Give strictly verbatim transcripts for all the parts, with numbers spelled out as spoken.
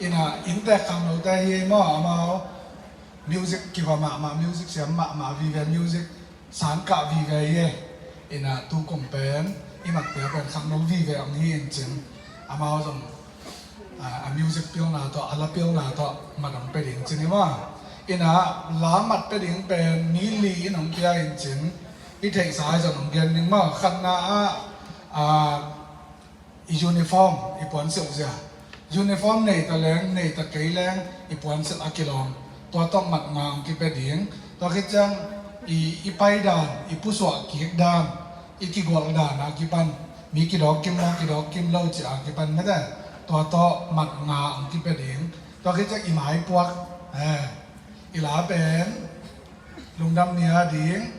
Ina inntek khangnote hi maw, amau music kiva mahmah, music siam mahmah vive, music sangkah vive hi. Ina tu kum pen i matpia pen khangno vive ang hi in cin, amau zong a music pilna tawh, a la pilna tawh mat ang pe ding cin hi maw. Ina la mat pe ding pen mi li in ang pia in cin, i theihsa zong ang gen ding maw. Khatna ah a i uniform i puansilh zia. Uniform nei ta leng, nei ta kei leng, i puansilh a kilawm, tua tawh mat nga ang kipe ding. Tua khit ciang i, i pai dan, i pusuah kik dan, i kigual dan a kipan, mi kidawk kim maw, kidawk kim lo ci a kipan mete, tua tawh mat nga ang kipe ding. Tua khit ciang i maipuak, eh, i la pen lungdam ni a ding.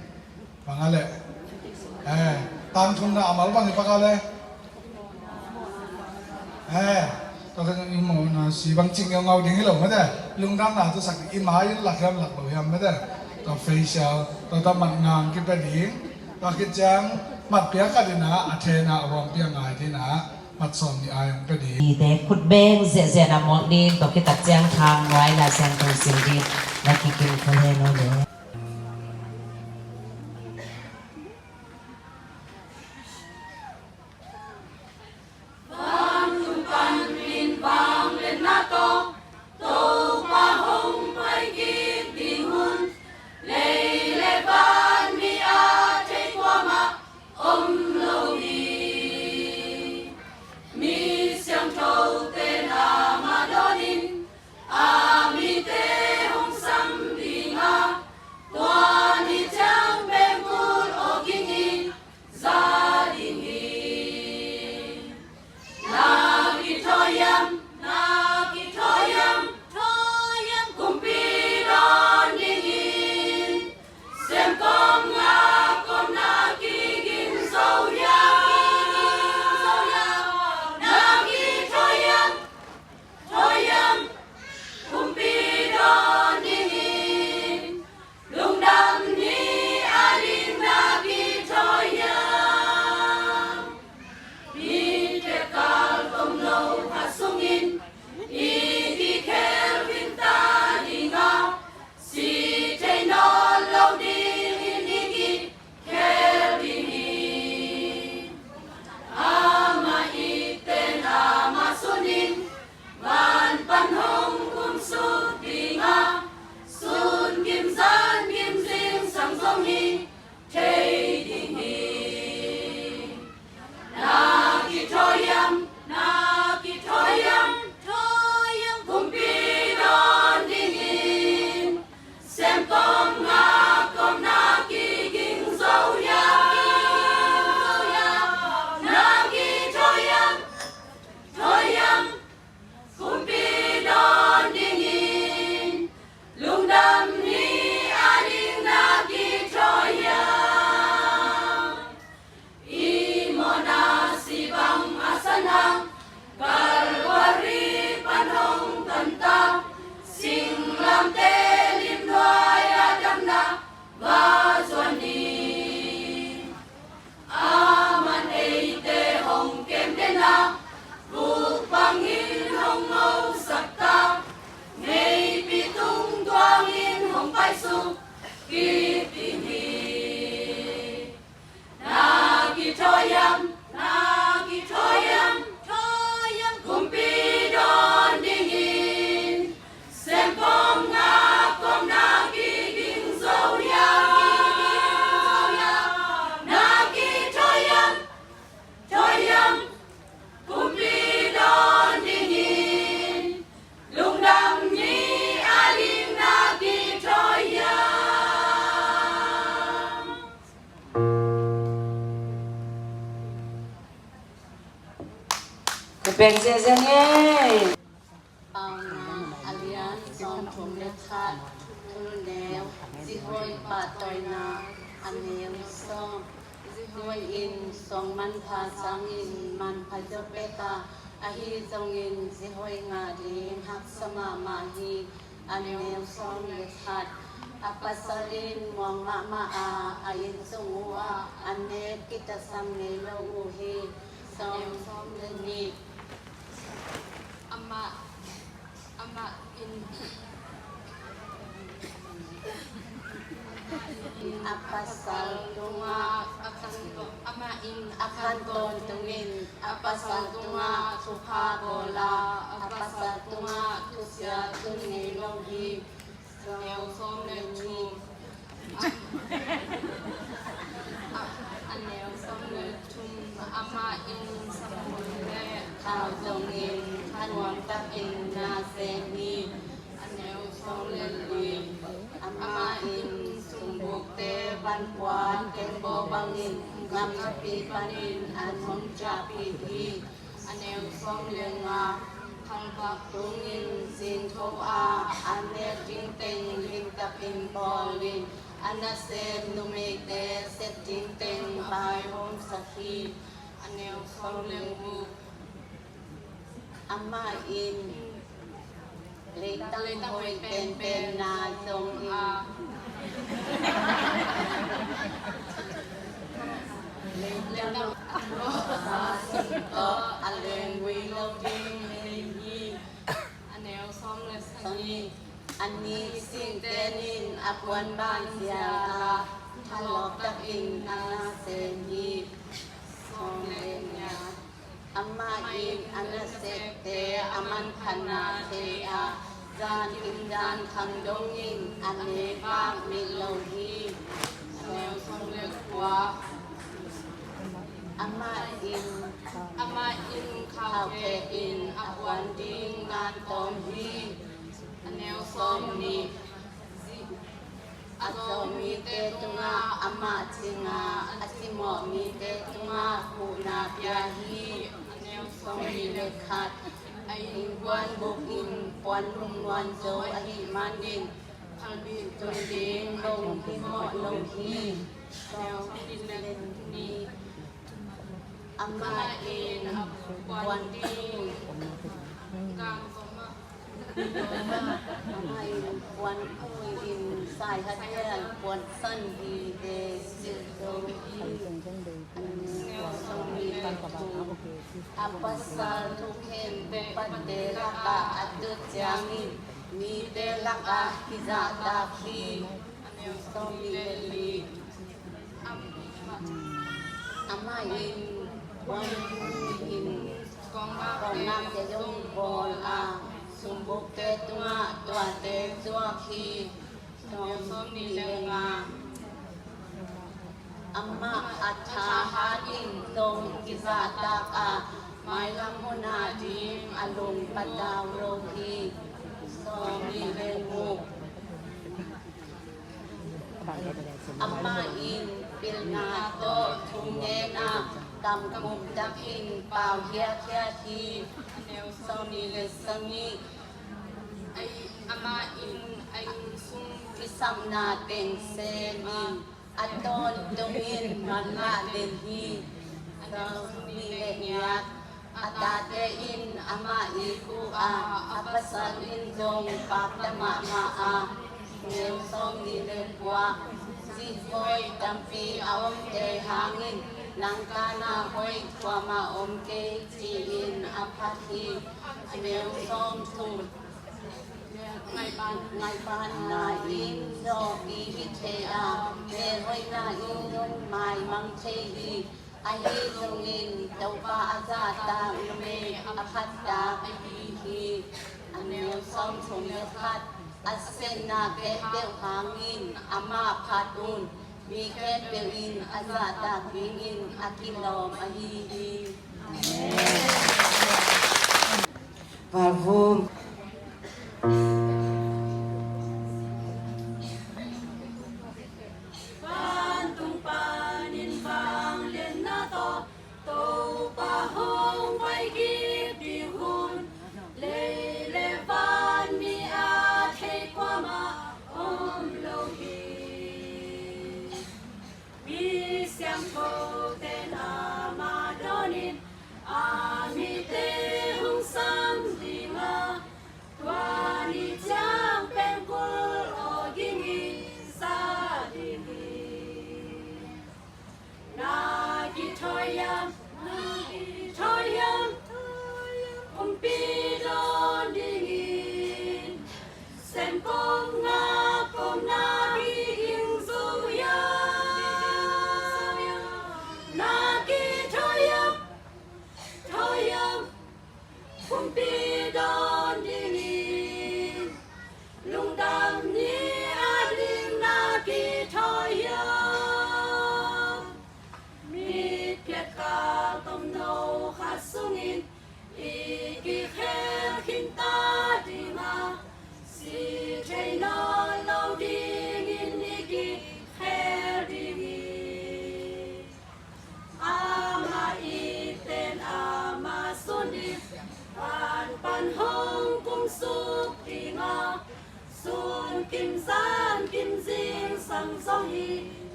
Bang a leh, eh, tangthumna a mal bang i pak a leh, eh, tua ka i mawhna si bang cing ngaungau ding hi lo mete. Lungdamna tu sak ding, i mai in lak hiam lak lo hiam mete. Tua facial, tua tua mat nga ang kipe ding. Tua khit ciang mat pia khat in a, a thena a huam pia ngai ding a, mat sawm ni ai ang pe ding. Ite khut beng ziahziah na mawk ding, tua khit tak ciang thang nuai Lai Siangtho sim ding, na kikim khol hen aw le. Vantung pan in vangliatna tawh Topa hong pai kik ding hun, lei le van mi a thei kuamah om lo hi. Mi siangthote na mah dawnin a mite hong sam ding a, tua ni ciang pengkul aw ging i za ding hi. Na kithawiam, na kithawiam, thawiam kumpi dawn dingin, sem kawm ngak kawm na kiging zo hiam, na kithawiam, thawiam kumpi dawn dingin, lungdam ni a ding na kithawi hiam? Mite kal tom lo kha sungin i kikhel vingta ding a, si thei nawn lo dingin i ki khel ding hi. Amah itna mah sunin van pan hong kumsuk ding a, sun kim zan kim zingsang zong hi thei ding hi. Na kithawi hiam, na kithawi hiam, thawi hiam kumpi dawn dingin, sem kawm ngak kawm na kiging zo hiam, na kithawi hiam, thawi hiam kumpi dawn dingin, lungdam ni a ding na kithawi hiam? I mawhna si bang a sanang Kalvari pan hong tanta, singlamteh limnuai a damna va zuan ni. Aman eite hong kemden a, vuk bangin hong ngosak ta, meipi tung tuangin hong paisuk kik ding hi. Na kithawi hiam, na kithawi hiam, thawi hiam kumpi dawn dingin, sem kawm ngak kawm na kiging zo hiam, na kithawi hiam, thawi hiam kumpi dawn dingin, lungdam ni a ding na kithawi hiam? Ka peng ziazia ngei. Pauna a lian sawmthum le khat, thuneu, Zihawi pahtawina a neu sawm. Zihawi in suang manpha sangin manpha zia pek a, ahi zongin Zihawi ngah ding haksa mahmah hi. A neu sawm le khat. A pasal in muang mahmah a, a innsung uh ah a nek kitasam ngei lo uh hi. Sawm, sawm le nih. Amah, amah in, in a pasal tungah a khan, amah in a khan tawntungin a pasal tungah thupha bawl a, a pasal tungah thusia tun ngei lo hi. A neu sawm le thum. A, a neu sawm le thum. Amah in samul le khau zongin thanuam takin na sem hi. A neu sawm le li. Amah in sumbukte vanpuan tengbaw bangin gamlapi panin an hong ciahpih hi. A neu sawm le nga. Phalvak tungin zingtho a, a nek ding teng limtakin bawlin, a nasem numeite sep ding teng vaihawmsak hi. A neu sawm le guk. Amah in leitang hoih penpen na zong a, leitang a sungtawh a lengvui lo ding lei hi. A neu sawm le sagih. A ni singten in a puanban zia a, thalawp takin a nasem hi. Sawm le giat. Amah in a nasemte a manphatna thei a, zankim zankhang dongin a meivak mit lo hi. A neu sawm le kua. Amah in, amah in khaukhek in a puan ding ngan tawm hi. A neu sawm nih. A zawh mite tungah amah cing a, a cimawh mite tungah huhna pia hi. A neu sawm nih le khat. A innkuan buk in puan lum nuam zo ahih manin phalbi tun ding lo hi mawh lo hi. A neu sawm nih le nih. Amah in a puan ding gang zomah Amah in puan pui in sai hathial puan san hi, te silh zo hi. A neu sawm nih le thum. A pasal thu khempeuhte lakah a tut ciangin mite lakah kizahtak hi. A neu sawm nih le li. Amah in puan pui in kawmnakte zong bawl a, sumbukte tungah tuate zuak hi. Sawm nih le nga. Amah a thahat in zong kizahtak a, mailam hun a ding a lungpat dau lo hi. Sawm nih le guk. Amah in pilna tawh thu ngen a, kamkuk takin pau hiathiat hi. A neu sawm nih le sagih. Amah in a inn sung kisapna teng semin a tawntungin manlah den hi. A neu sawm nih le giat. A tate in amah it uh a, a pasal in zong pakta mahmah a. Neu sawm nih le kua. Zihhawi tampi a omte hangin nang kana hoih kuamah om kei, ci-in a phat hi. A neu sawm thum. Ngaihbanna in zawhpih hi thei a, melhoihna in zong maimang thei hi. Ahi zongin Topa a zahtak numei a phattak ahi hi. A neu sawm thum le khat. A sepna khempeuh hangin amah phat un, mi khempeuh in a zahtak dingin a kilawm ahi hi. Amen. Valvum. Vantung panin vangliatna tawh Topa hong paikik ding hun, lei le van mi a thei kuamah om lo hi. Mi siangthote in amah dawnin a mite hong sam ding a, Kim zan kim zingsang zong hi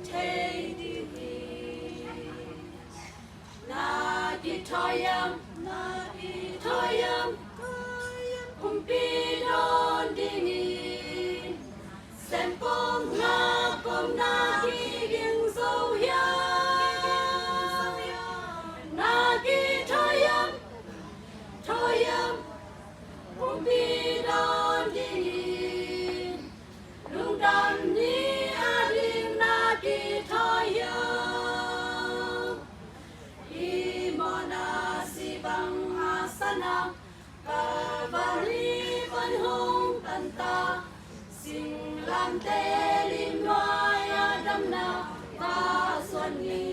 thei ding hi. Na kithawi hiam, na kithawi hiam, kumpi dawn dingin. Sem kawm ngak kawm na kiging zo hiam, na kithawi hiam, thawi hiam, kumpi dawn dingin. Lungdam ni a ding na kithawi hiam. I mawhna si bang a sana, Kalvari van hong tanta. Singlamteh lim nuai a damna va suan ni.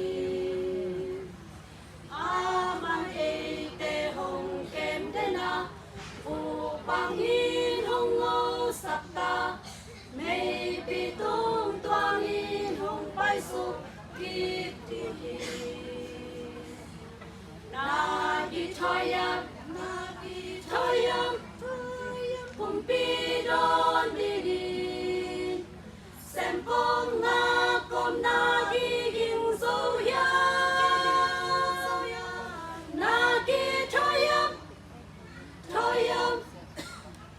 Amah eite hong kemtehna, vuk bangin hong ngosakta, meipi tung tuangin hong paisuk kik ding hi. Na kithawi hiam, na kithawi hiam, kumpi dawn dingin. Sem kawm ngak kawm na kiging zo hiam, na kithawi hiam, thawi hiam,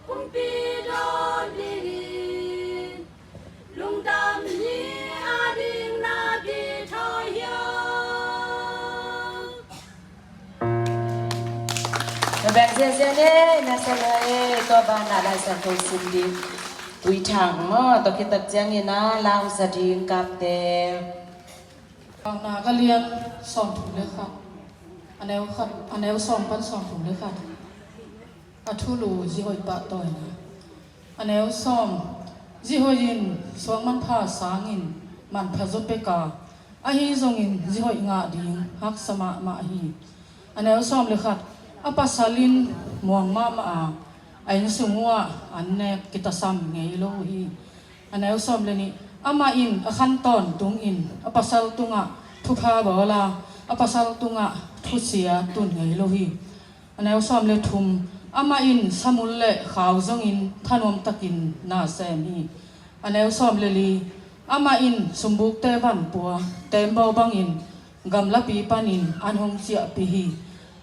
kumpi dawn dingin. Lungdam ni a ding na kithawi hiam. Na bek ziazia ne, na sa lai, tua banah Lai Siangtho sim ding. Tui Thang maw, tua khit tak ciangin a lauza ding kapte. Thangna ka lian sawmthum le khat. A neu khat, a neu sawm pan sawmthum le khat. A thulu zi hoih pahtawina. A neu sawm, zi hoih in suang manpha sangin manpha zaw pek a, ahi zongin zi hoih ngah ding haksa mahmah hi. A neu sawm le khat, a pasal in muang mahmah a, a inn sung uhah an nek kitasam ngei lo hi. A neu sawm le nih, amah in a khan tawntungin a pasal tungah thupha bawl a, a pasal tungah thusia tun ngei lo hi. A neu sawm le thum, amah in samul le khau zongin thanuam takin na sem hi. A neu sawm le li, amah in sumbukte vanpua teembaw bangin gamlapi panin an hong ciahpih hi.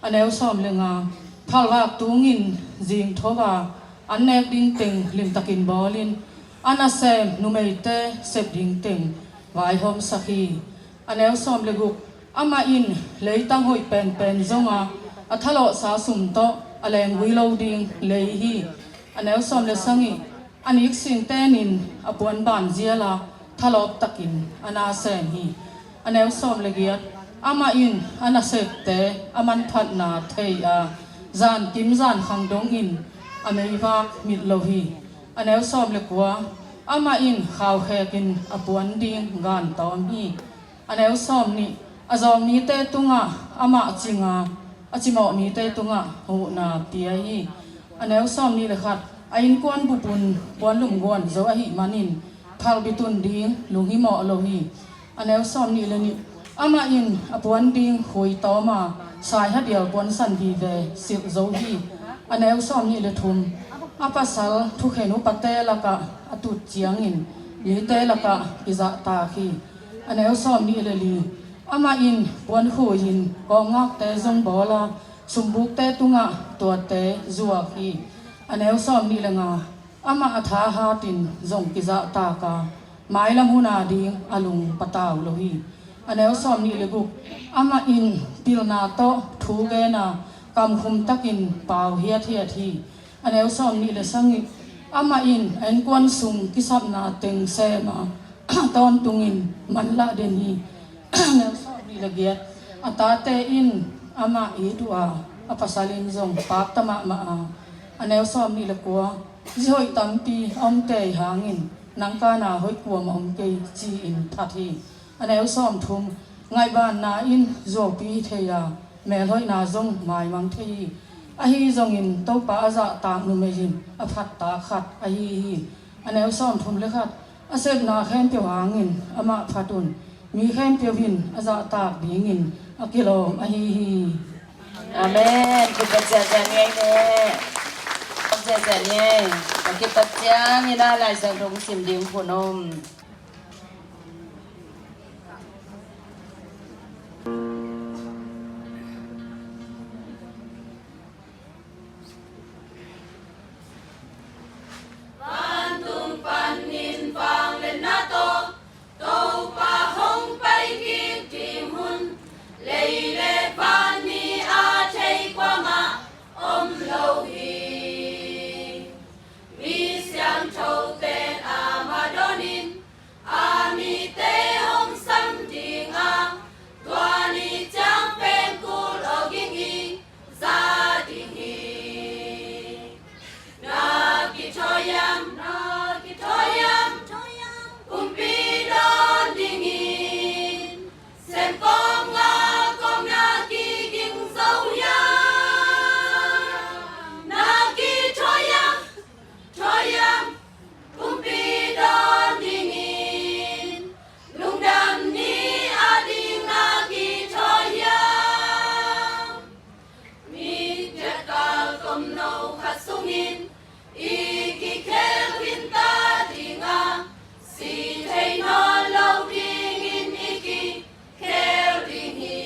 A neu sawm le nga, phalvak tungin zingtho a, an nek ding teng limtakin bawlin, a nasem numeite sep ding teng vaihawmsak hi. A neu sawm le guk, amah in leitang hoih penpen zong a, a thalawhsa sum tawh a lenggui lo ding lei hi. A neu sawm le sagih, a nik singtenin a puan ban zial a, thalawp takin a na sem hi. A neu sawm le giat, amah in a nasekte a manphatna thei a, zankim zankhang dongin a meivak mit lo hi. A neu sawm le kua, amah in khaukhekin a puan ding gan tawm hi. A neu sawm nih, a zawng mite tungah amah cing a, a cimawh mite tungah huhna pia hi. A neu sawm nih le khat, a innkuan bupun puanlum guan zo ahih manin phalbi tun ding lunghimawh lo hi. A neu sawm nih le nih, amah in a puan ding khui tawm a, saihadial puansan vive silh zo hi. A neu sawm nih le thum, a pasal thukhen upate lakah a tut ciangin mite lakah kizahtak hi. A neu sawm nih le li, amah in puan khuihin kawngngakte zong bawl a, sumbukte tungah tuate zuak hi. A neu sawm nih le nga, amah a thahatin zong kizahtak a, mailam hun a ding a lung patau lo hi. A neu sawm nih le guk, amah in pilna tawh thu gen a, kamkhum takin pau hiathiat hi. A neu sawm nih le sagih, amah in a innkuan sung kisapna teng sem a, tawntungin manlah den hi. A neu sawm nih le giat, a tate in amah it uh a, a pasal in zong pakta mahmah a. A neu sawm nih le kua, zi hoih tampi a om tei hangin nang kana hoih kuam a om kei ci-in that hi. A neu sawm thum, ngaihbanna in zuaupi thei a, melhoihna zong maimang thei hi. Ahi zongin Topa a zahtak numei in a phattak khat ahi hi. A neu sawm thum le khat, a sepna khempeuh hangin amah phat un, mi khempeuh in a zahtak dingin a kilawm ahi hi. Amen. Thupha ciahciah ni ei ne. Sia sia ni ei. A kipat ciangin a Lai Siangtho sim ding hun om. Vantung panin vangliatna tawh Topa hong pai kik ding hun, lei le van mi a thei kuamah om lo hi. Mi siangthote amah dawnin a mite hong sam ding a, tua ni ciang pen kul awging i za ding hi. Na kithawi hiam, na kithawi hiam, kumpi dawn dingin, sem kawm nga kawm na kiging zo hiam? Na kithawi hiam, thawi hiam, kumpi dawn dingin, lungdam ni a ding na kithawi hiam? Mipiatkal tomno khat sungin i kikhel khin ta ding a, si thei nawn lo dingin i kikhel ding hi.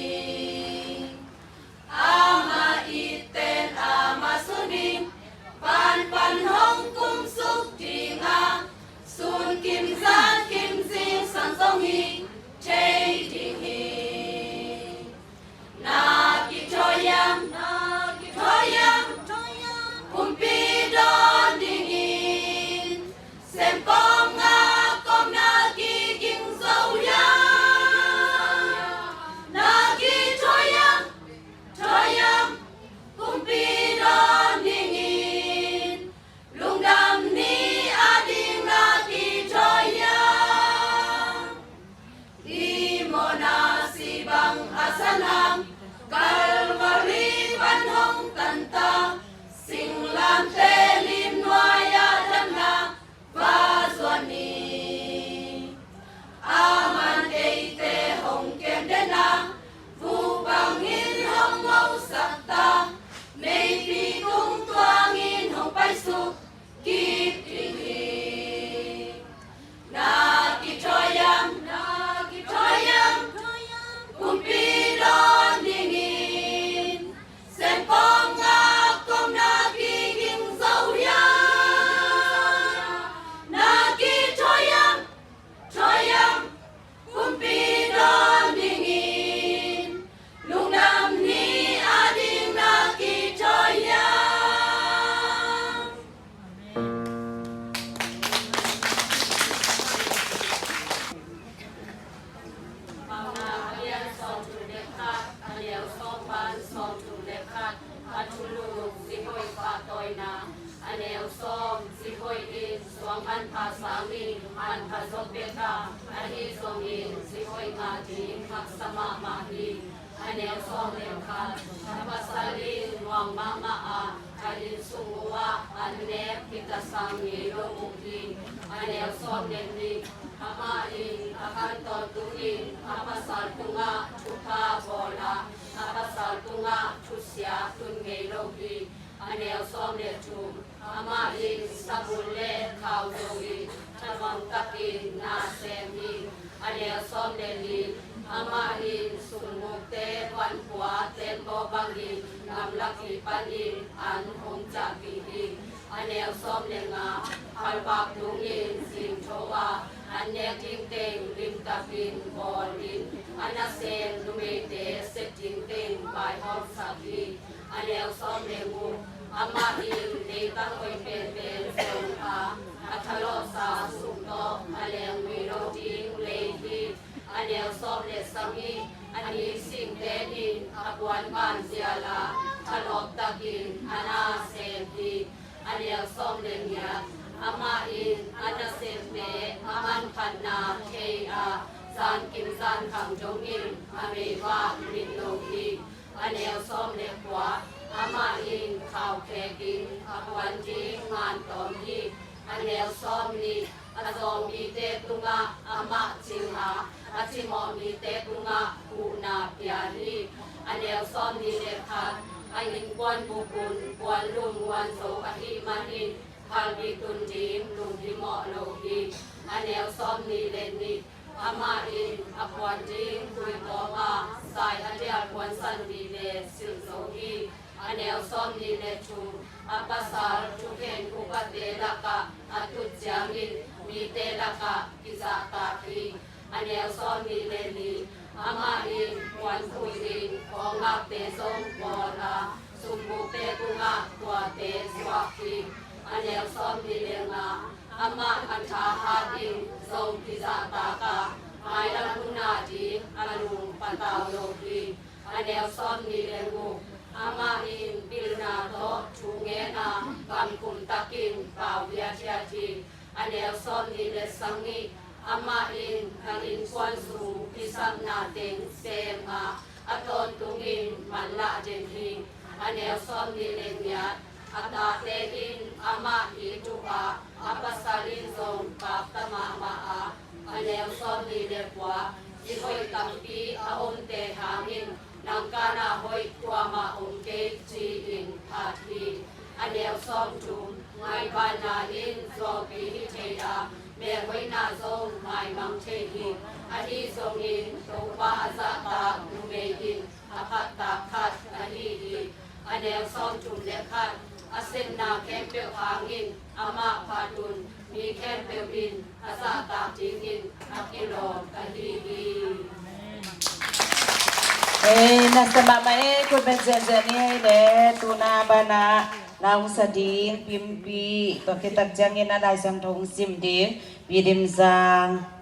Amah it ten amah sun ding, van pan hong kumsuk ding a, sun kim zan kim zingsang zong hi thei ding hi. Na kithawi hiam, na kithawi hiam, kumpi dawn dingin, sem kawm nga kawm na kiging zo hiam? Na kithawi hiam, thawi hiam, kumpi dawn dingin, lungdam ni a ding na kithawi hiam? I mawhna si bang a san hang, Kalvari pan hong tanta, singlamteh lim nuai-ah damna va zuan ni. Aman eite hong kem den a, vuk bangin hong mosakta, meipi tung tuangin hong paisuk kik ding hi. Na kithawi hiam, na kithawi hiam, kumpi dawn dingin, sem kawm nga kawm na kiging zo hiam? Na kithawi hiam, thawi hiam, kumpi dawn dingin, lungdam ni a ding na kithawi hiam? Paunak a lian sawmthum le khat, a neu sawm pan sawmthum le khat. A thulu: Zi hoih pahtawina. A neu sawm: Zi hoih in suang manpha sangin manpha zom bek a, ahi zongin zi hoih ngah ding haksa mahmah hi. A neu sawm le khat: A pasal in nuam mahmah a, a inn sung uhah an nek kitasang ngei lo uh hi. A neu sawm le nih: Amah in a khan tawntungin a pasal tungah thupha bawl a, a pasal tungah thusia tun ngei lo hi. A neu sawm le thum: Amah in samul le khauzo in thanuam takin na sem hi. A neu sawm le li: Amah in sumukte vanpua tembaw bangin gamlaki panin an hong ciahpih hi. A neu sawm le nga: Khalvak tungin zingtho a, an nek ding teng limtakin bawlin, a nasem numeite sep ding teng vaihawmsak hi. A neu sawm le guk: Amah in leitang hoih penpen zong a, a thalawhsa sum tawh a leng ngei lo ding lei hi. A neu sawm le sagih: A nik singte in a puan ban zial a, thalawp takin a na sem hi. A neu sawm le giat: Amah in a nasemte a mankhatna thei a, zankim zankhang dongin a meivak mit lo hi. A neu sawm le kua: Amah in khau khekin a puan ding ngan tawm hi. A neu sawm nih: A zawng mite tungah amah cing a, a cimawh mite tungah huhna pia hi. A neu sawm nih le khat: A innkuan bukun puanlum nguan zo ahih manin phalbi tun ding lunghimawh lo hi. A neu sawmnih le nih. Amah in a puan ding tui tawma sai a dial puansan dih le silh zo hi. A neu sawmnih le thum. A pasal thukhen upate lakah a tut ciangin mite lakah kizahtak hi. A neu sawmnih le li. Amah in puanpui in khawngakte zong bawl a, sumbukte tungah tuate zuak hi. A neu sawmnih le nga. Amah a thahat in zong kizahtak a, mailam hun a ding a lung patau lo hi. A neu sawmnih le guk. Amah in pilna tawh thu ngen a, kamkum takin pau hiathiat hi. A neu sawmnih le sagih. Amah in a innkuan sung kisapna teng sem a, a tawntungin manlah den hi. A neu sawmnih le giat. A tate in amah it uh a, a pasal in zong pakta mahmah a. A neu sawmnih le kua. Ci hoih tampi a omte hangin nang kana hoih kuamah om kei ci-in phat hi. A neu sawmthum. Ngaihbaanna in zuaupi hi thei a, melhoihna zong maimang thei hi. Ahi zongin Topa a zahtak numei in a phattak khat ahi hi. A neu sawmthum le khat. A sepna khempeuh hangin amah phat un, mi khempeuh in a zahtak dingin a kilawm ahi hi. Ei, na sa mahmah ei, khut beng ziahziah ni ei le, tuna banah na hong sa ding Pimpi, tua khit tak ciangin a Lai Siangtho hong sim ding Pi Dim Zang.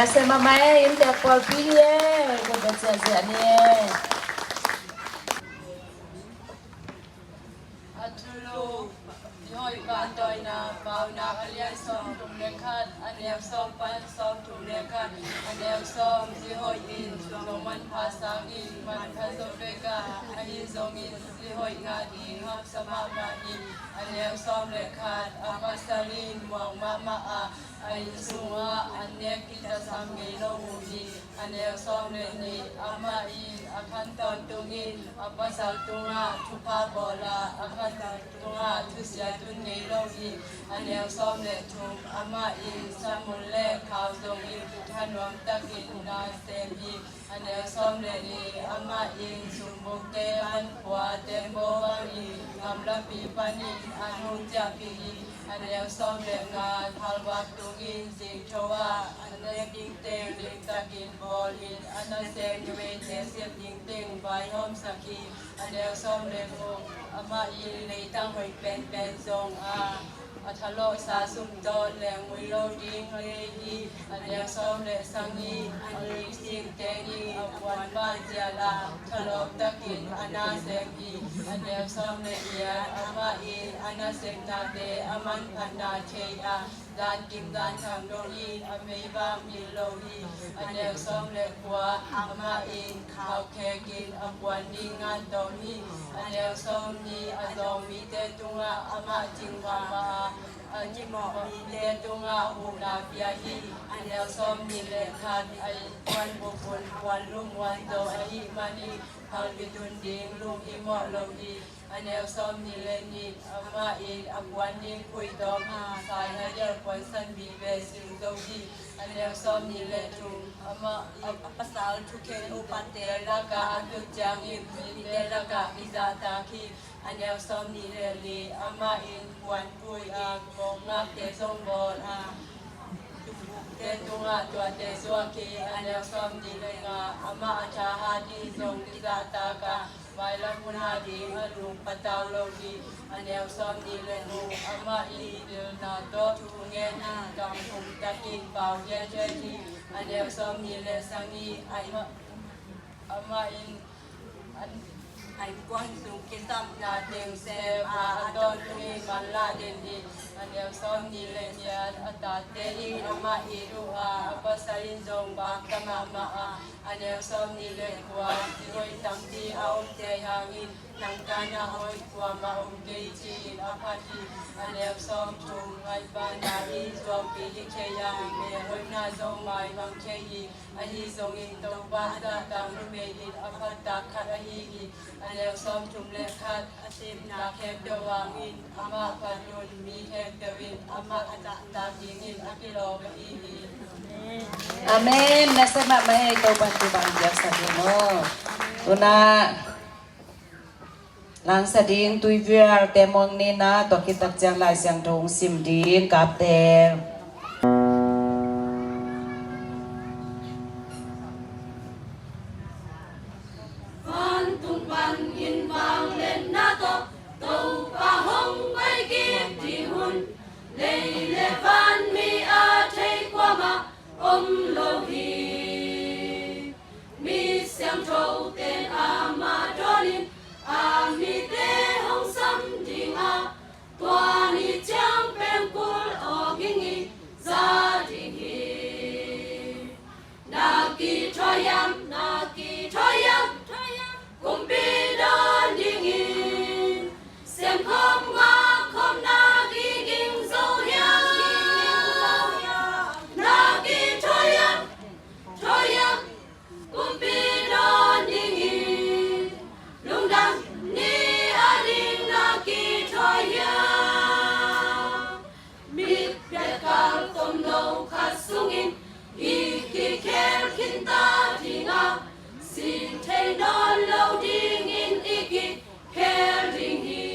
Nasem mahmah e, inntek pawlpi hi e, kong bia ciahciah ni e. A thulu, Zihoih pahtawina, Paunak a lian sawmthum le khat, a neu sawm pan sawmthum le khat, a neu sawm, Zihoih in suang manpha sangin manpha zaw vek a, ahi zongin Zihoih ngah ding haksa mahmah hi. A neu sawm le khat, a pasal in muang mahmah a, a inn sungah an nek kitasam ngei lo uh hi. A neu sawm le nih, amah in a khan tawntungin a pasal tungah thupha bawl a, a khan tungah thusia tun ngei lo hi. A neu sawm le thum, amah in samun le khau zongin thanuam takin na sem hi. A neu sawm le li, amah in sumbukte pan khua tembaw bangin gamlapi panin an hong ciahpih hi. A neu sawm le nga, thalvak tungin zingtho ah an nek ding teng limtakin bawlin, a nasem numeite siat ding teng vaihawmsak hi. A neu sawm le guk, amah in leitang hoih penpen zong a, a thalawhsa sum tawh lengmui lo ding lei hi. A neu sawm le sagih, a ningsingte nih a puan pah zial a, thalawp takin a na sem hi. A neu sawm le giat, amah in a nasepnate a manphatna thei a, zankim zanthang dongin a meivak mil lo hi. A neu sawm le kua, amah in khau khekin a puan nih ngan tawm hi. A neu sawm nih, a zawng mite tungah amah cingvang mah a, a cimawh mite tungah huhna pia hi. A neu sawm nih le khat, a innkuan bupun puan lum huan zo ahih manin phalbi tun ding lunghimawh lo hi. A neu sawm nih le nih, amah in a puan nih khuitawm a, sai hadial puansan vive sing zo hi. A neu sawm nih le thum, amah a, a pasal thukhen upate lakah a tut ciangin mite lakah kizahtak hi. A neu sawm nih le li, amah in puanpui a, kawkngakte zong bawl a, tumbukte tungah tuate zuak hi. A neu sawm nih le nga, amah a thahat in zong kizahtak a, mailam hun ah ding a lung patau lo hi. A neu sawm nih le thum, amah in pilna tawh thungen a, gam khum takin pau hiathiat hi. A neu sawm nih le sagih, amah in a innkuan sung kisapna teng sem a, a tawntungin manlah den hi. A neu sawm nih le giat, a tate in amah it uh a, a pasal in zong vakta mahmah a, a neu sawm nih le kua, Zihoih tampi a omte hangin nang tanah hoih kuamah om kei ci-in a phat hi. A neu sawm thum, ngaihbana in zuaupi hi thei a, mel hoihna zong maimang thei hi. Ahi zongin Topa zahtak numei in a phattak khat ahi hi. A neu sawm thum le khat, a sepna khek deuh hangin amah phatun mi khek deuh in amah a zahtak dingin a kilawm ahi hi. Amen. Nasem mahmah e, Topa'n thupha piaksak hen aw. Tu-in ah, langsa ding tuivial te muang ni in ah, tua khit tak ciang Lai Siangtho hong sim ding kapte. Vantung panin vangliatna tawh Topa hong paikik ding hun, lei le van mi a thei kuamah om lo hi. Mi siangthote'n amah dawnin a mite hong sam ding a, tua ni ciang pengkul awging i za ding hi. Na kithawi hiam, na kithawi hiam, kumpi dawn dingin, semkhawm ngakkhawm na kiging zo hiam? Na kithawi hiam, thawi hiam, kumpi dawn dingin, lungdam ni a ding na kithawi hiam? Mitpiak kal tomno khat sungin i kikhel khinta ding a, sin thei nawn lo dingin i kikhel ding hi.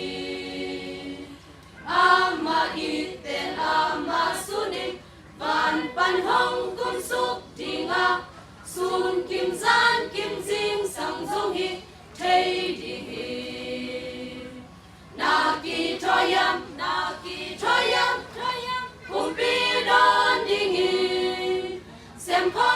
Amah itte'n amah sunin van pan hong kumsuk ding a, sun kim zan kim zingsang zong hi thei ding hi. Na kithawi hiam, na kithawi hiam, kumpi dawn dingin, semkhawm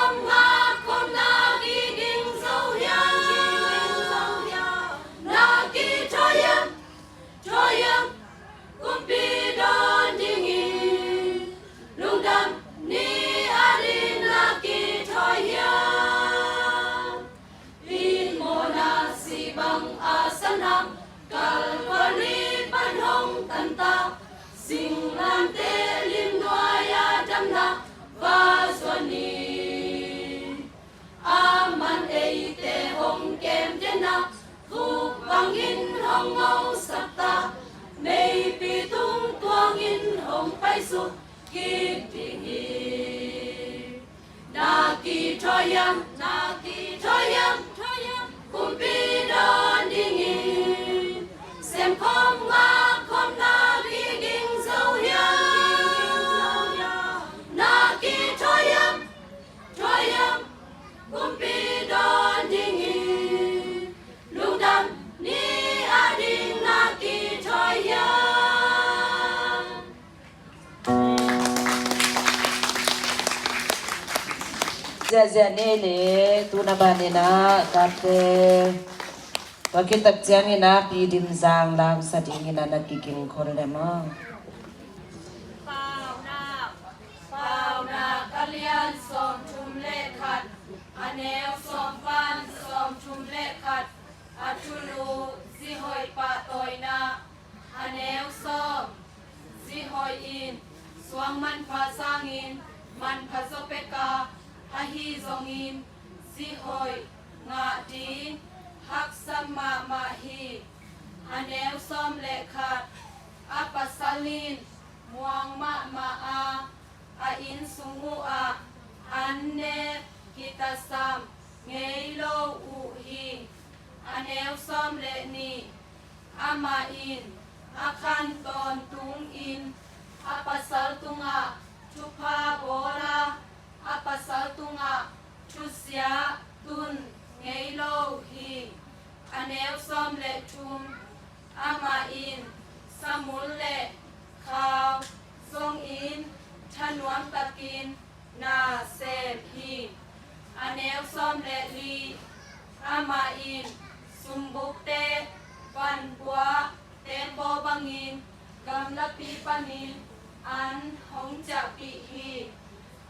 Tuangin hong ngawngsak ta, meipi tung tuangin hong paisuk kik ding hi. Na kithawi hiam, na kithawi hiam, kumpi dawn ding hi. Sem khawm ngak khawm na kiging zo hiam? Na kithawi hiam, thawi hiam, kumpi dawn ding hi. Lungdam ni a ding na kithawi hiam? Ziahziah nei le, tuna banin ah kapte, tua khit tak ciangin ah Pi Dim Zang lamsa dingin ah na kikim khol le maw? Paunak, Paunak a lian sawmthum le khat, a neu sawm pan sawmthum le khat, a thulu Zi Hoih pahtawina, a neu sawm. Zi Hoih in suang manpha sangin manpha zaw pek a, ahi zongin Zi Hoih ngah ding haksat mahmah hi. A neu sawm le khat, a pasal in muang mahmah a, a innsung uh ah an nek kitasam ngei lo uh hi. A neu sawm le nih, amah in a khan tawntungin a pasal tungah thupha bawl a, a pasal tungah thusia tun ngei lo hi. A neu sawm le thum, amah in samul le khau zongin thanuam takin na sem hi. A neu sawm le li, amah in sumbukte vanpua tembaw bangin gamlapi panin an hong ciahpih hi.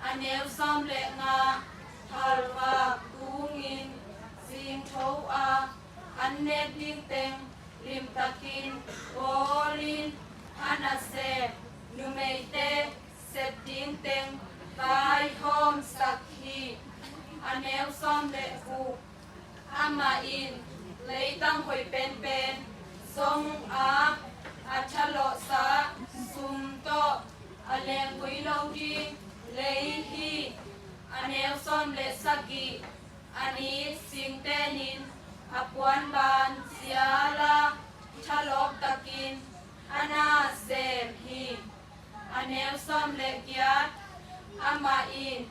A neu sawm le nga, halvak tungin zingtho a, an nek ding teng limtakin bawlin a nasem numeite sep ding teng vaihawmsak hi. A neu sawm le guk, amah in leitang hoih penpen zong a, a thalawhsa sum tawh a lenggui lo ding lei hi. A neu sawm le sagih, a nit singtenin a puanban zial a, thalawp takin a na sem hi. A neu sawm le giat, amah in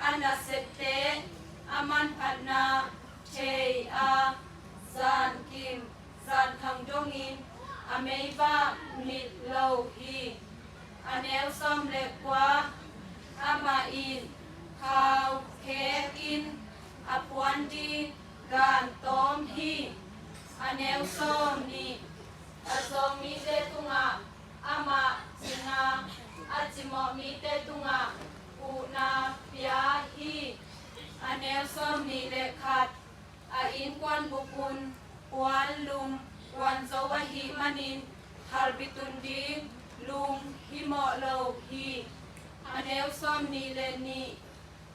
a nasepte a manphatna thei a, zankim zankhang dongin a meivak mit lo hi. A neu sawm le kua, amah in khau khekin a puan ding gan tawm hi. A neu sawm nih, a zawng mite tungah amah cing a, a cimawh mite tungah huhna pia hi. A neu sawm nih le khat, a innkuan bukun puan lum kuan zo ahih manin halbi tun ding lum himawh lo hi. A neu sawm nih le nih,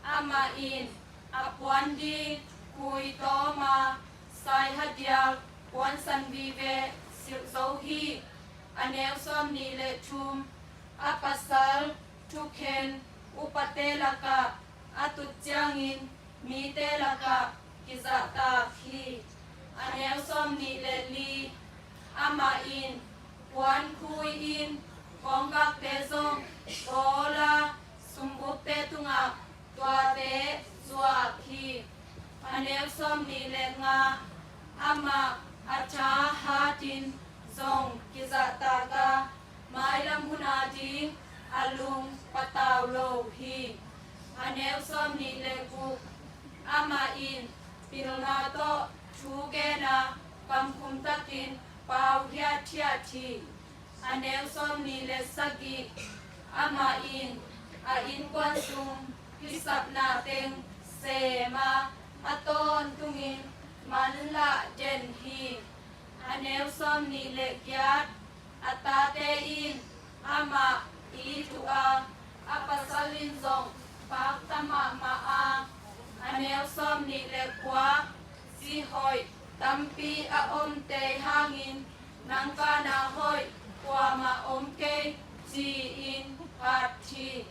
amah in a puan ding khui tawm a, saihadial puansan vive silh zo hi. A neu sawm nih le thum, a pasal thukhen upate lakah a tut ciangin mite lakah kizahtak hi. A neu sawm nih le li, amah in puan khui in kawnggakte zong bawl a, sumbukte tungah tuate zuak hi. A neu sawm nih le nga, amah a tha hatin zong kizahtak a, mailam hun ading a lung patau lo hi. A neu sawm nih le guk, amah in pilna tawh thu gen a, kamkhum takin pau hiathiat hi. A neu sawm nih le sagih, amah in a innkuan sung kisapna teng sem a, a tawntungin manlah den hi. A neu sawm nih le giat, a tate in amah it uh a, a pasal in zong pakta mahmah a. A neu sawm nih le kua, Zi Hoih tampi a omte hangin nang pana hoih kuamah om kei, ci-in phat hi.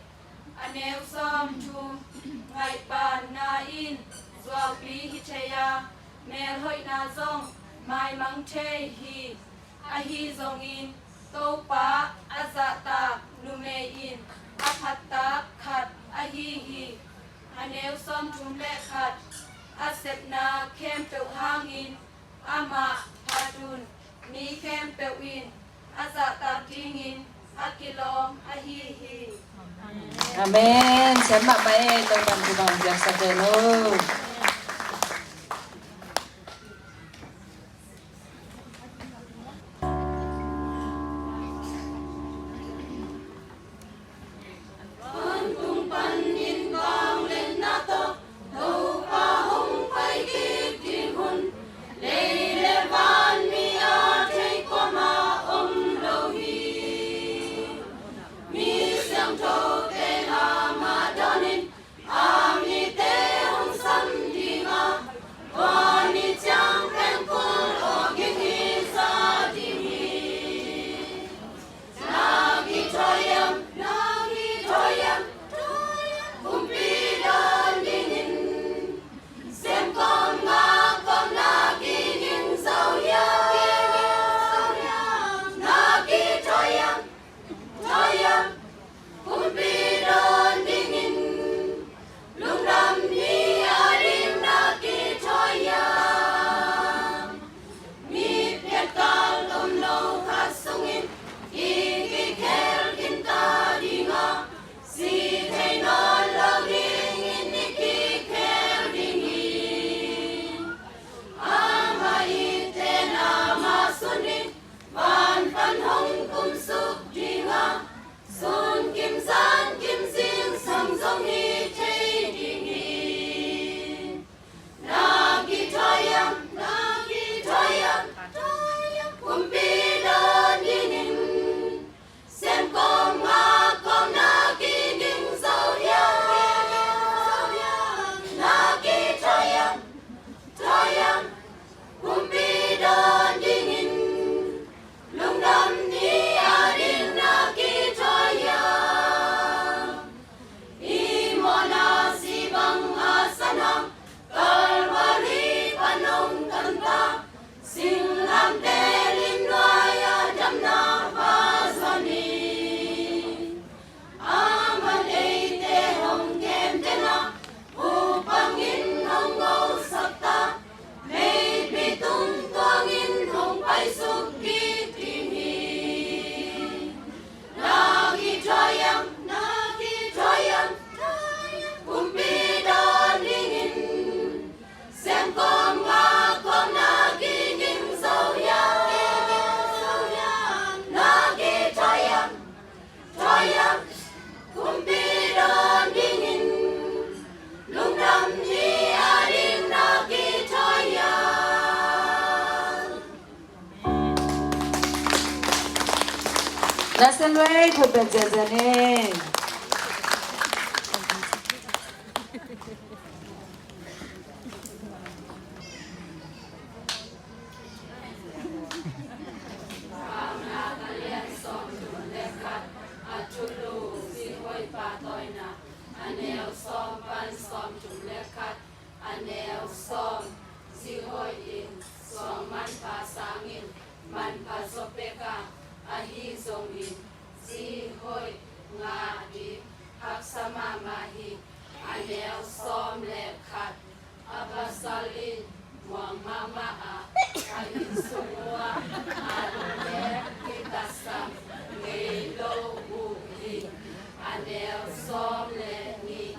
A neu sawmthum, ngaihbaanna in zuaupi hi thei a, melhoihna zong maimang thei hi. Ahi zongin Topa a zahtak numei in a phattak khat ahi hi. A neu sawmthum le khat, a sepna khempeuh hangin amah phat un, mi khempeuh in a zahtak dingin a kilawm ahi hi. Amen. Sian mahmah e, Topa'n thupha hong piaksak hen aw. Vantung panin vangliatna tawh Topa hong pai kik ding hun, lei le van mi a thei kuamah om lo hi. Mi siangthote amah dawnin a mite hong sam ding a, tua ni ciang pengkul awging i za ding hi. Na kithawi hiam, na kithawi hiam, kumpi dawn dingin, sem kawm ngak kawm na kiging zo hiam? Na kithawi hiam, thawi hiam, kumpi dawn dingin, lungdam ni a ding na kithawi hiam? Mi piatkal om lo khat sungin i kikhel khin ta ding a, si thei nawn lo dingin i kikhel ding hi. Amah it hen, amah sun in van pan hong kumsuk ding a, sun kim zan kim zingsang zong hi thei ding hi. Na kithawi hiam, na kithawi hiam, kumpi dawn dingin, sem kawm ngak kawm na kiging zo hiam? Na kithawi hiam, thawi hiam, kumpi dawn dingin, lungdam ni a ding na kithawi hiam? I mawhna si bang a san a, Kalvari pan hong tan ta, singlamteh lim nuai a damna pha zaw ni. Aman eite hong kemten a, hu pangin hong ngosak ta, meipi tung tuangin hong paisuk kik ding hi. Na kithawi hiam, na kithawi hiam, kumpi dawn dingin, sem kawm ngak kawm na kiging zo hiam? Na kithawi hiam, thawi hiam, kumpi dawn dingin, lungdam ni a ding na kithawi hiam? Nasem lei khut beng ziahziah ni. A neu sawm pan sawmthum le khat, a neu sawm. Zi hoih in suang manpha sangin manpha zaw pek a, ahi zongin zi hoih ngah ding haksa mahmah hi. A neu sawm le khat, a pasal in muang mahmah a, a inn sung uah a lungdek kitatsam ngei lo uh hi. A neu sawm le nih,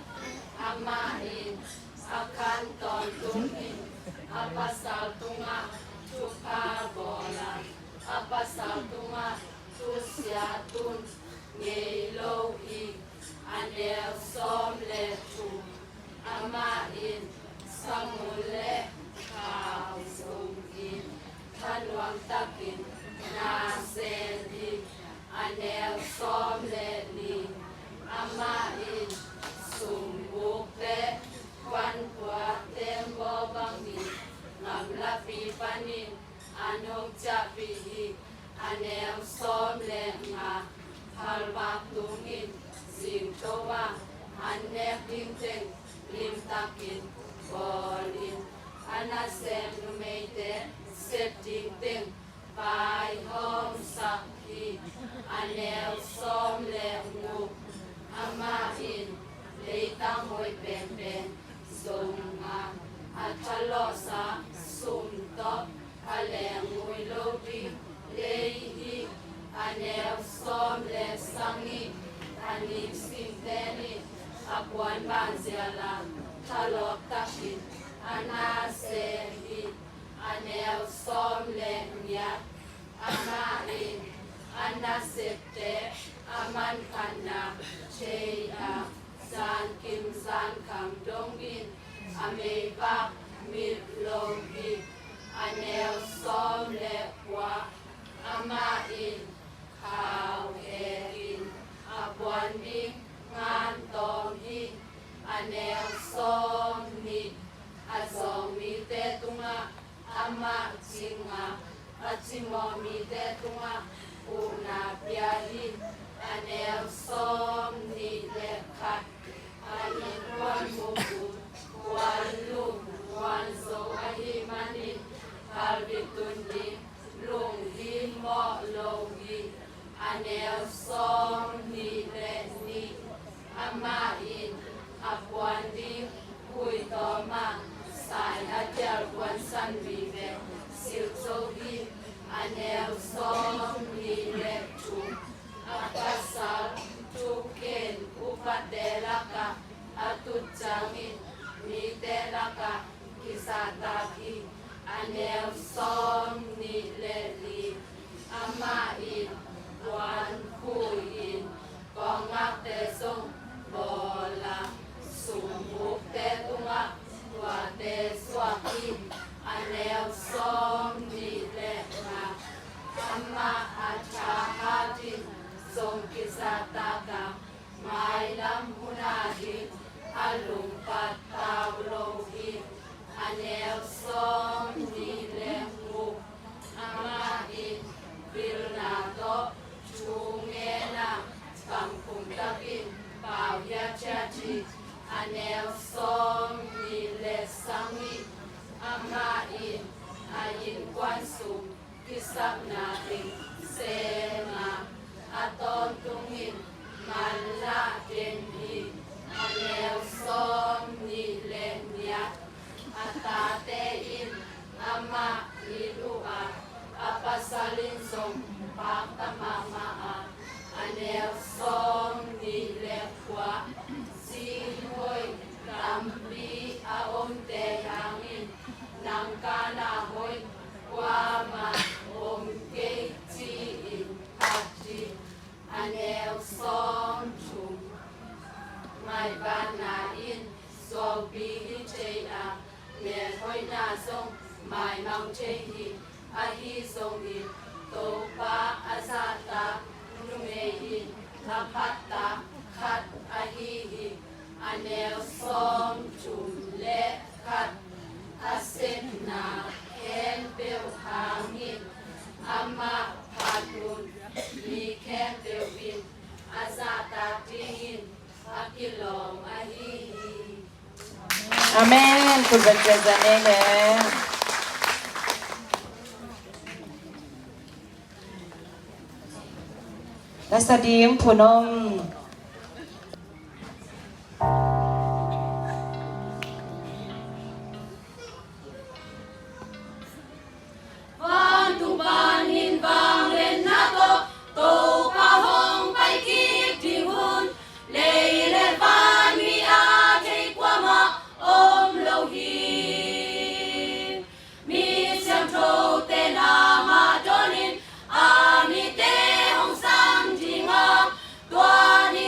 amah in a khan tawntung in a pasal tungah thupha bawl a, a pasal tungah thusia tun ngei lo hi. A neu sawm le thum, amah in samun le khau zongin thanuam takin na sel hi. A neu sawm le li, amah in sum buk te, kuan pua tembaw bangin gamlapi pan an hong ciahpih hi. A neu sawm le nga, phalvak tungin zingtho a an nek ding teng limtakin bawlin, a nasem numeite sep ding teng vaihawmsak hi. A neu sawm le guk, amah in leitang hoih penpen zong a, a thalawhsa sum tawh a lengngui lo ding lei hi. A neu sawm le sagih, a ningsingte nih a puan banzial a thalawp takin a na sem hi. A neu sawm le giat, amah in a nasepte a mankhatna thei a, zankim zankhang dongin a meivak mit lo hi. A neu sawm le kua, amah in khau hekin a puan ding ngan tawm hi. A neu sawm nih, a zawng mite tungah amah cing a, a cimawh mite tungah huhna pia hi. A neu sawm nih le khat, a innkuan muk uh kuan lum kuan zo ahih manin phalbi tun ding lunghimawh lo hi. A neu sawm nih le nih, amah in a puan ding khui tawm a, sai a dial kuansan vive silh zo hi. A neu sawm nih le thum, a pasal thugen upate lakah a tut ciangin mite lakah kizahtak hi. A neu sawm nih le li, amah in puan khui in kawngngakte zong bawl a, sumbukte tungah tuate zuak hi. A neu sawm nih le nga, amah a thahat in zong kizahtak a, mailam hun ading a lungpat tau lo hi. A neu sawm nih le guk, amah in pilna tawh thu ngen a, kam khum takin pau hiathiat hi. A neu sawm nih le sagih, amah in a innkuan sung kisapna teng sem a, a tawntungin manlah den hi. A neu sawm nih le giat, a tate in amah it uh a, a pasal in zong pakta mahmah a. A neu sawm nih le kua, zi hoih tampi a omte hangin nang kana hoih kuamah om kei ci-in phat hi. A neu sawm thum, maivanna in zuaupi hi thei a, melhoihna zong maimang thei hi. Ahi zongin Topa a zahtak numei in a phatta khat ahi hi. A neu sawm thum le khat, a sepna khempeuh hangin amah phat un, mi khempeuh in a zahtak dingin a kilawm ahi hi. Amen. Khut beng ciatciat ni le. Lasa dim phunom. Vantung panin vangliatna tawh Topa hong pai kik ding hun, lei le van mi a thei kuamah om lo hi. Mi siangthote na mah dawnin a mite hong zang ding a, tua ni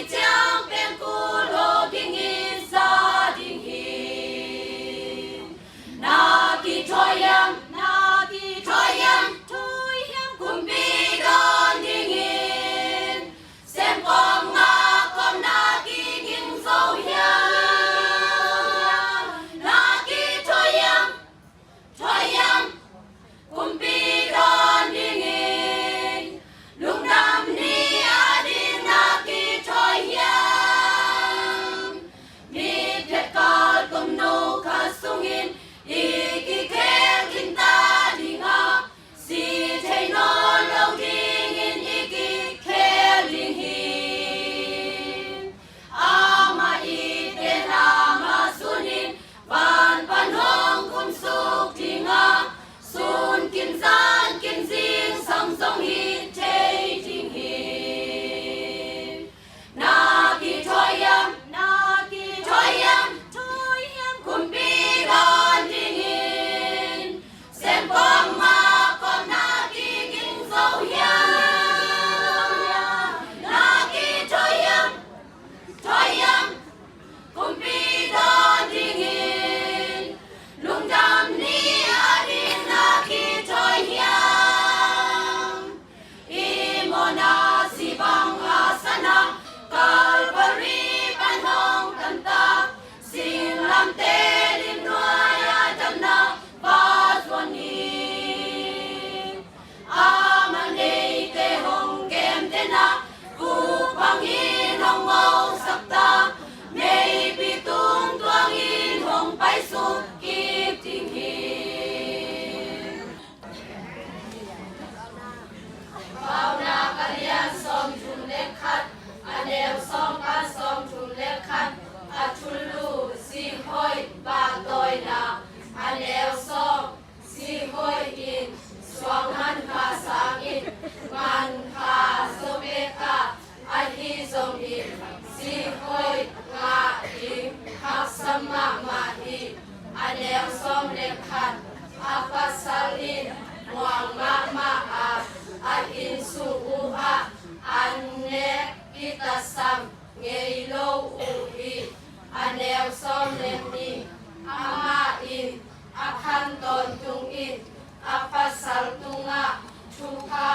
Tawntung in a pasal tungah thupha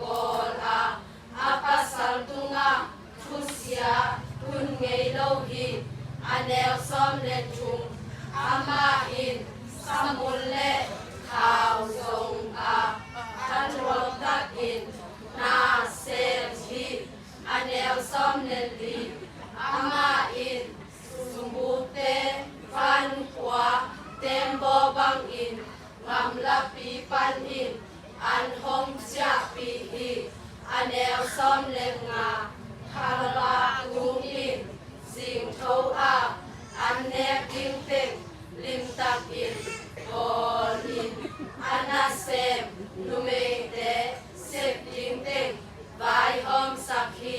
bawl a, a pasal tungah thusia hun ngei lo hi. A neu sawm le thum. Amah in samul le khau zong a, thanuam takin na sem hi. A neu sawm le li. Amah in sumbukte vankhua tembaw bangin gamlapi panin an hong ciahpih hi. A neu sawm le nga. Khalvak tung in zingtho a, an nek ding teng limtakin bawl in, a nasem numeite sep ding teng vaihawmsak hi.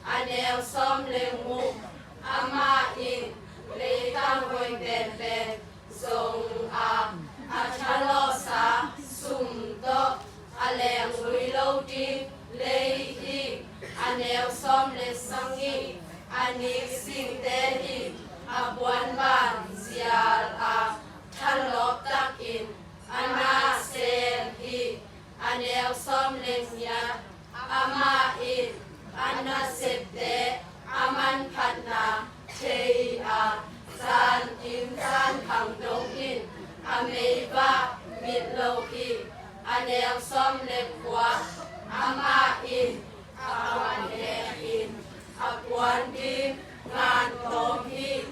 A neu sawm le guk. Amah in leitang hoih penpen zong a, a thalawhsa sum tawh a lenglui lo ding lei hi. A neu sawm le sagih. A nik singte in a puanban zial a, thalawp takin a na sem hi. A neu sawm le giat. Amah in a nasepte a manphatna thei a, zankim zankhang dongin a meivak mit lo hi. A neu sawm le kua. Amah in a puan hekin a puan ding ngan tawm hi.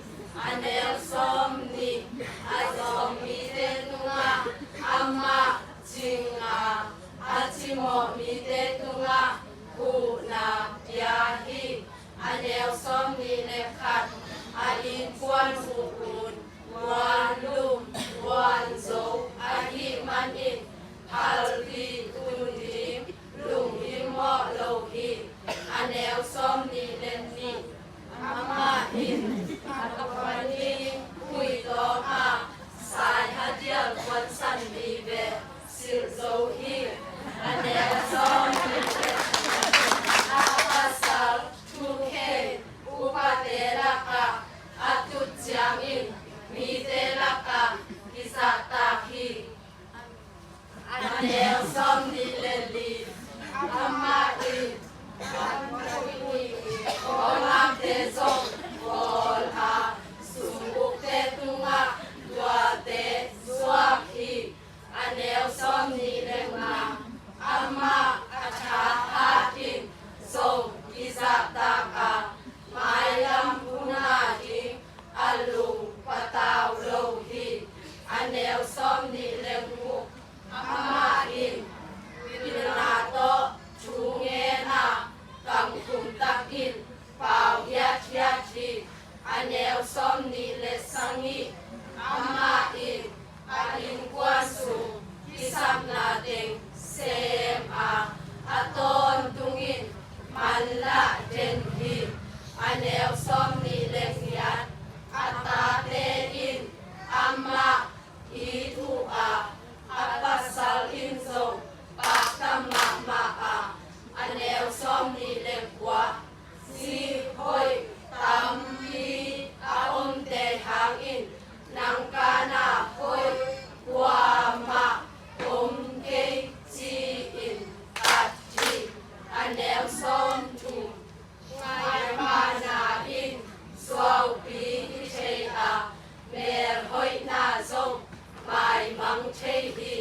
A neu sawm nih. A zawng mite tungah amah cing a, a cimawh mite tungah huhna pia hi. A neu sawm nih le khat. A innkuan huhun guan lum guan zo ahih manin phalbi tun ding lunghimawh lo hi. A neu sawm nih le nih. Amah in a puan ding khuitawm a, saihadial puansan vive silh zo hi. A neu sawm nih le nih. A pasal thukhei upate lakah a tut ciangin mite lakah kizahtak hi. A neu sawm nih le li. Amah in a neu sawm nih. Khawlangte zong bawl a, sungukte tungah tuate zuak hi. A neu sawm nih le nga. Amah a thahat in zong kizahtak a, mailam hun a ding a lung patau lo hi. A neu sawm nih le guk. Amah in pilna tawh thu ngen a, kangkhum takin pau hiathiat hi. A neu sawm nih le sagih. Amah in a innkuan sung kisapna teng sem a, a tawntungin manlah den hi. A neu sawm nih le giat. A tate in amah it uh a, a pasal in zong pakta mahmah a. A neu sawm nih le kua. Zi hoih tampi a omte hangin nang kana hoih kuamah om kei ci-in tat hi. A neu sawm thum. Ngaihmahna in zuaupi hi thei a, melhoihna zong maimang thei hi.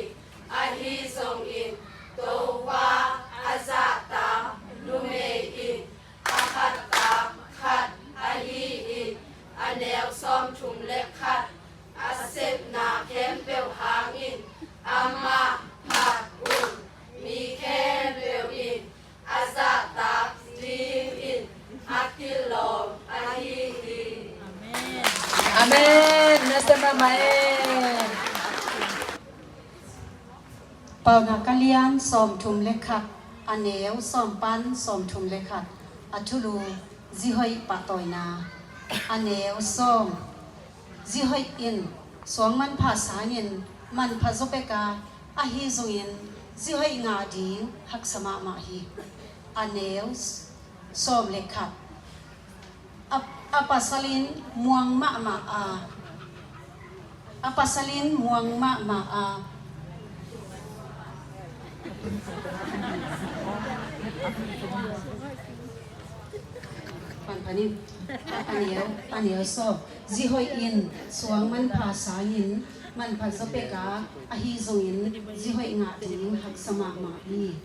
Ahi zongin Topa a zahtak numei in a khatak khat ahi hi. A neu sawm thum le khat. A sepna khempeuh hangin amah phat un. Mi khempeuh in a zahtak dingin a kilawm ahi hi. Amen. Nasem mahmah e. Paunak a lian sawm thum le khat, a neu sawm pan sawm thum le khat. A thulu: Zi hoih pahtawina. A neu sawm. Zi hoih in suang manpha sangin manpha zaw pek a, ahi zongin zi hoih ngah ding haksa mahmah hi. A neu sawm le khat. A, a pasal in muang mahmah a, A pasal in muang mahmah a, pan pan in, a, a neu, a neu sawm. Zi hoih in suang manpha sangin manpha zaw pek a, ahi zongin zi hoih ngah ding haksa mahmah hi.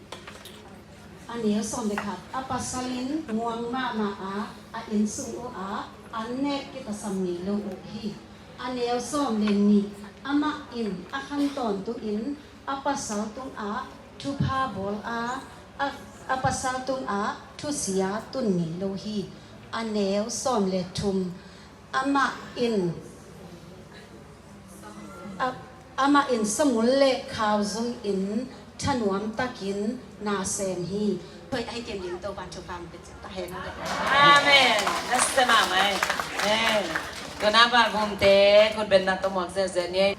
A neu sawm le khat. A pasal in muang mahmah a, a inn sung uh ah an nek kitasam ngei lo uh hi. A neu sawm le nih. Amah in a khan tawntung in a pasal tungah thupha bawl a, a, a pasal tungah thusia tun ngei lo hi. A neu sawm le thum. Amah in, a, amah in samul le khau zungin thanuam takin na sem hi. Hoih ahi kim ding Topa'n thupha hong pia ciat ta hen. Amen. Nasem mahmah e. Amen. Tuna Valbumte khutbetna tawh muak zenzen ni.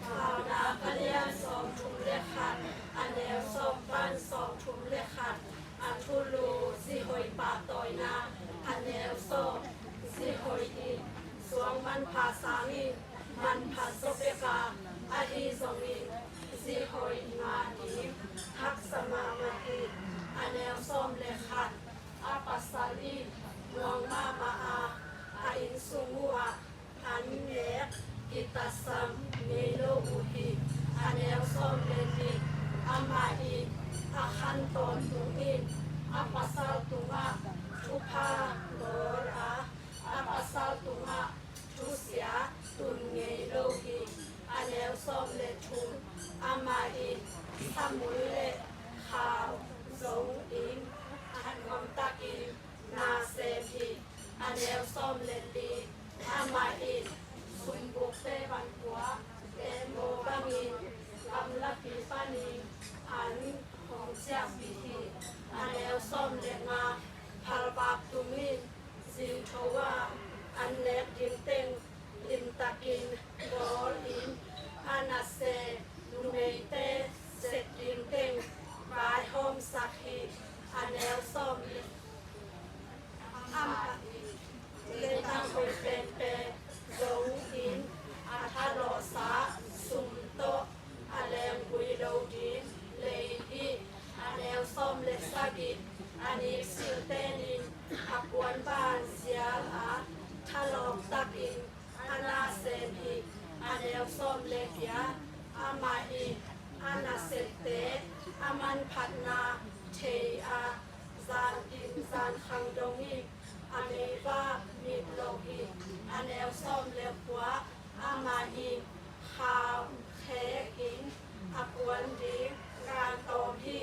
Paunak a lian sawmthum le khat, a neu sawm pan sawmthum le khat. A thulu, zi hoih pahtawina, a neu sawm. Zi hoih in suang manpha sangin manpha zaw pek a, ahi zongin zi hoih ngah ding haksa mahmah hi. A neu sawm le khat. A pasal in muang mahmah a, a inn sung uh ah an nek kitasam ngei lo uh hi. A neu sawm le nih. Amah in a khan tawntung in a pasal tungah thupha bawl a, a pasal tungah thusia tun ngei lo hi. A neu sawm le thum. Amah in samul le khau zongin thanuam takin na sem hi. A neu sawm le li. Amah in sumbukte van pua, tembaw bangin gamlapi panin an hong ciahpih hi. A neu sawm le nga. Phalvak tung in zingtho a an nek ding teng limtakin bawl in, a nasem numeite sep ding teng vaihawmsak hi. A neu sawm le, amah in leitang hoih penpen zongin a thalawhsa sum tawh a lenggui lo ding lei hi. A neu sawm le sagih. A niksik tenin a puanban zial a thalawp takin a na sem hi. A neu sawm le giat. Amah in a nasepte a manphatna thei a, zankim zankhang dongin a meivak mit lo hi. A neu sawm le kua. Amah in khau khekin a puan ding kan tawm hi.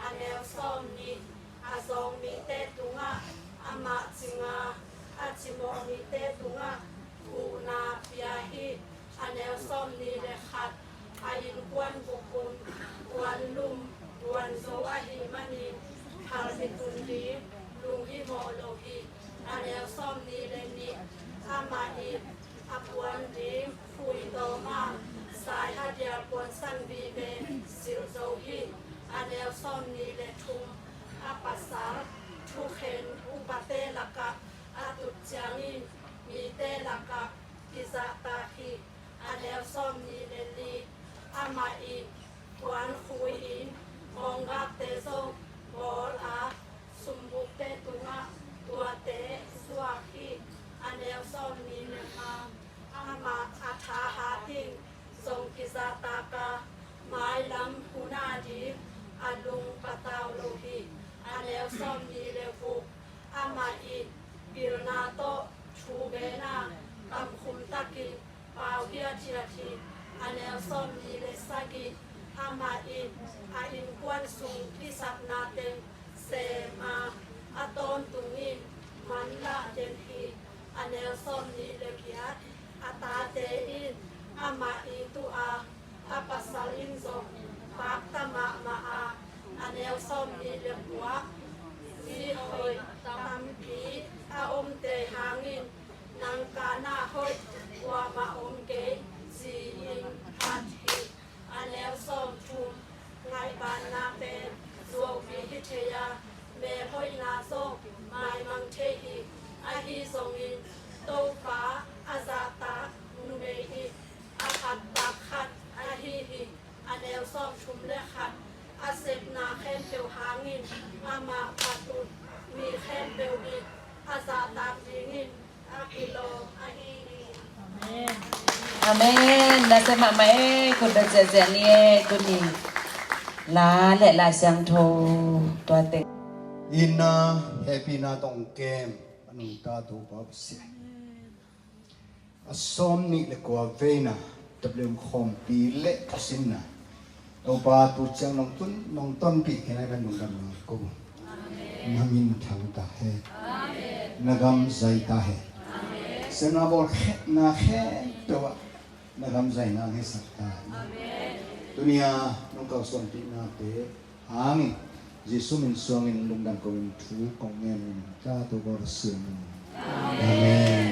A neu sawm nih. A zawng mite tungah amah cing a, a cimawh mite tungah huhna pia hi. A neu sawm nih le khat. A innkuan bukhum puanlum puanzo ahih manin phalbi tun ding lunghimawh lo hi. A neu sawm nih le nih. Amah in a puan ding khui tawm a, saiha dial puansan vive silh zo hi. A neu sawm nih le thum. A pasal thukhen upate lakah a tut ciangin mite lakah kizahtak hi. A neu sawm nih le li. Amah in puan khui in mawnggakte zong bawl a, sumbukte tungah tuate zuak hi. A neu sawm nih le nga. Amah a thahat in zong kizahtak a, mailam hun ading a lung patau lo hi. A neu sawm nih le guk. Amah in pilna tawh thu gen a, kamkhum takin pau hiathiat hi. A neu sawm nih le sagih. Amah in a innkuan sung kisapna teng sem a, a tawntung in manlah den hi. A neu sawm nih le giat. A tate in amah it uh a, a pasal in zong pakta mahmah a. A neu sawm nih le kua. Zi hoih tampi a omte hangin nang kana hoih kuamah om kei, ci-in phat hi. A neu sawm thum. Ngaihbanna pen zuaupi hi thei a, melhoihna zong maimang thei hi. Ahi zongin Topa a zahtak numei in sawmthum le khat a sepna khempeuh hangin amah a tut mi khempeuh in a zahtak dingin a kilawm ahi hi. Amen. Nasep mahmah e, kut bek ziahziah ni e, kut ni. La le Lai Siangtho tua teng. Ina hehpihna tawh kem a nungta Topa Pasian, a sawm nih le kua veina W M khawmpi le thusinna Topa tu ciang nong tun nong tonpih kei nai kan lungdam nang ko. Na min thang ta hen. Na gam zai ta hen. Sepna bawl khetna khempeuh ah na gam zaina hong hisak ta hen. Tuni a nong kalsuanpihnate hangin Jesu min suangin lungdam komin thu kong ngen ung. Topa Pasian min in. Amen.